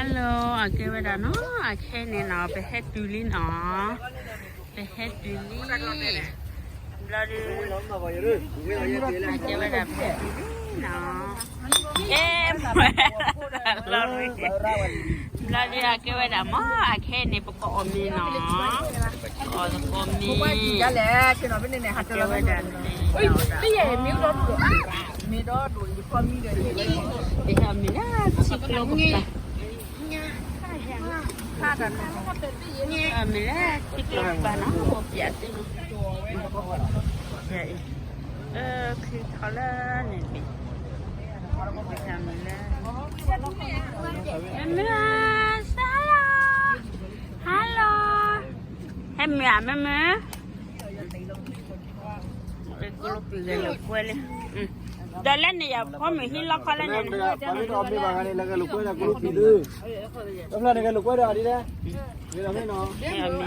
Hello, အကဲဝဲဒၣ်နီၤ, အခဲန့ၣ်နီၤ ပဟဲတုၤလံနီၤ, ပဟဲတုၤလံ, ဘျီဒုး, အကဲဝဲဒၣ်ပဟဲတုၤလံနီၤ, အဲ, လီၤရံ, ဘျီဒုး အကဲဝဲဒၣ်မ့ၢ် အခဲန့ၣ် ပကအီၣ်မ့ၤနီၤ, အီၣ်သကိးမ့ၤ, အကဲဝဲဒၣ်န့ၣ်, မ့ၢ်ဒီးဒိၣ်, မ့ၢ်ဒီးဒိၣ်, ယဖီမံဒီး, မ့ၢ်ဒီးမ့ၢ်လၢထံကျိပူၤ, မ့ၢ်လၢထံကျိပူၤနီၤ, ပျးသ့ၣ်နီၤ, ချံထီၣ်လၢန့ၣ်, မ့ၢ်လၢ, မ့ၢ်မ့ၢ်, hello, hello, ဟဲမ့ၢ်ဧါ မ့ၢ်မ့ၢ် ကလိပံၤဂဲၤလိာ်ကွဲလံ, ဒီးလၢန့ၣ်ယၤ ဖီမ့ၢ်ဟံးလီခီလၢန့ၣ်, အမ့ၢ်ဒီး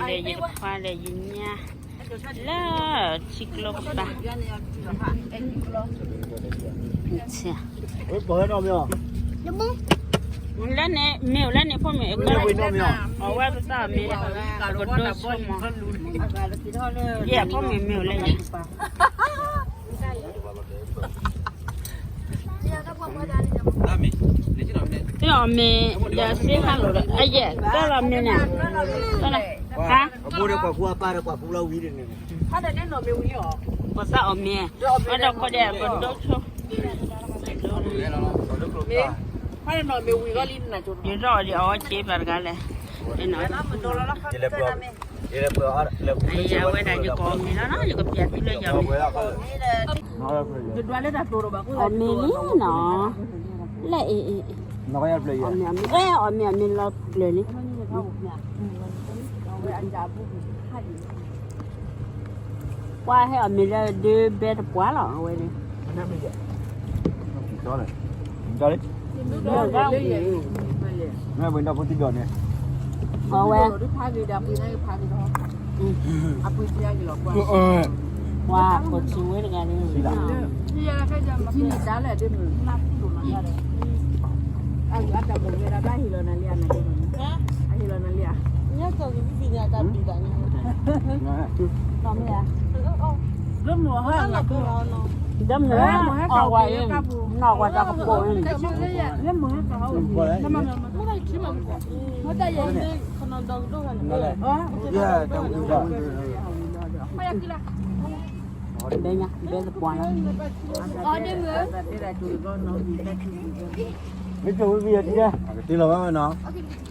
ယတခွါဒီးယညါ, လၢထံကျိပတၢ်, လၢန့ၣ်မ့ၢ်အိၣ်လၢန့ၣ် ဖီမ့ၢ်အကဲ, အဝဲပသးအီၣ်မ့ၤ, ပကဒိဆိမး, ယဲဖီမ့ၢ်မ့ၢ်အိၣ်လၢန့ၣ် သ့ၣ်အီၣ်မ့ၤ, ဒီးစ့ဟါလိာ်ဒီး အယဲၢ် တၢ်လီၤမ့ၢ်န့ၣ်, ဟါ, ပသးအီၣ်မ့ၤ, ပဒိဆိ, ယထီၣ်အီၤဒံးအီၤစ့ပှၤတဂၤလဲၣ်, အဝဲဒၣ်ယကအီၣ်မ့ၤလီၤနီၤ, ယကပျးသုလၢယအီၣ်မ့ၤ, အီၣ်မ့ၤလံနီၤ, လၢအ့ၣ်အ့ၣ်, အီၣ်မ့ၤအီၣ်မ့ၤအီၣ်မ့ၤလီၤပျၢၤလံ, ပှၤဟဲအီၣ်မ့ၤလၢဒုးဘဲတပှၢ်လီၤ အဝဲန့ၣ်, မ့ၢ်ဝဲ, ပှၤကိးထံဝဲတဂၤန့ၣ်, ဒီးမ့ၢ်, အီၣ်ဝဲအံၤ, နီၢ်ဝဲတၢ်ကပိာ်အံၤ, ဘဲညါ ဘဲသပှၢ်လီၤ, မ့ၢ်ကဝံၤဝံၤယၤဒ်လဲၣ်, ကတ့လီၤဘၣ်ဝဲနီၤ,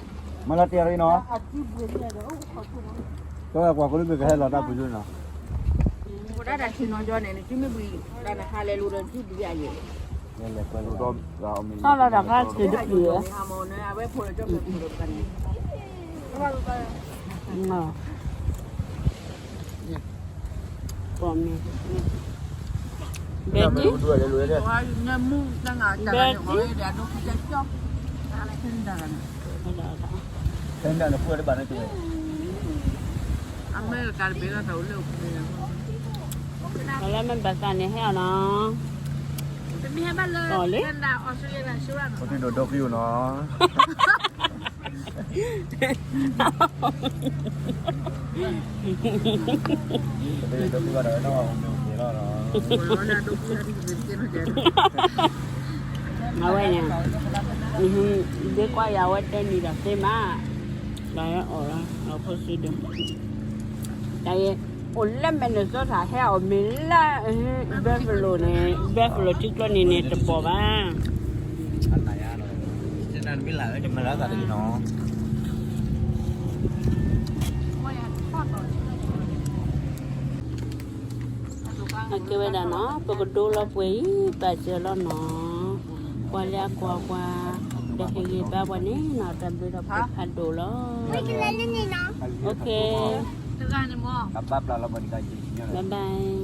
မၤလီၤတ့ၢ်အီၤနီၤ, ကကွၢ်ကလိဘ့ၣ်ကဟဲလီၤတၢ်ပူၤန့ၣ်နီၤ, အိၣ်ဒၣ်တၢ်ဆ့ၣ်နီၤကၠီန့ၣ် နစုမ့ၢ်ဘှံး, တၢ်နဟါလဲၤလိာ်ဒီးနစုဘှံးယၤယဲၢ်, ထီၣ်လီၤတၢ်ခါဆ့ၣ်တပျံၤ, အဝဲဖိလၢကၠီဖိန့ၣ်, ဘဲတံၢ်, ဘဲတံၢ်, အလၢမ့ၢ်ဘၣ်သးန့ၣ်ဟဲအီၤနီၤ, အီၣ်လံ, ဒိၣ်ဒိၣ်ဖံအိၣ်နီၤ အဝဲန့ၣ်, ဒ့ကွၢ်ယၤဝဲတဲနံၤဒီးသ့မး, ဘၣ်ဟဲအီၣ်လီၤ အဖိစုဒိၣ်, တၢ်အံၤ, အိၣ်လၢ Minnesota ဟဲအီၣ်မ့ၤလၢ Buffalo န့ၣ် Buffalo ထံကျိန့ၣ်န့ၣ်တဘီၣ်ဘၣ် အကဲဝဲဒၣ်နီၤ ပကဒိလီၤပှဲၤအံၤ ပာ်စၢၤလီၤနီၤ, ပှၤလၢအကွၢ်ပှၤ ဒီးဟ့ၣ်ဂံၢ်ဘါပှၤန့ၣ်နီၤ တၢ်ဘျုးဒီးဖးဒိၣ်လီၤ, OK, bye bye.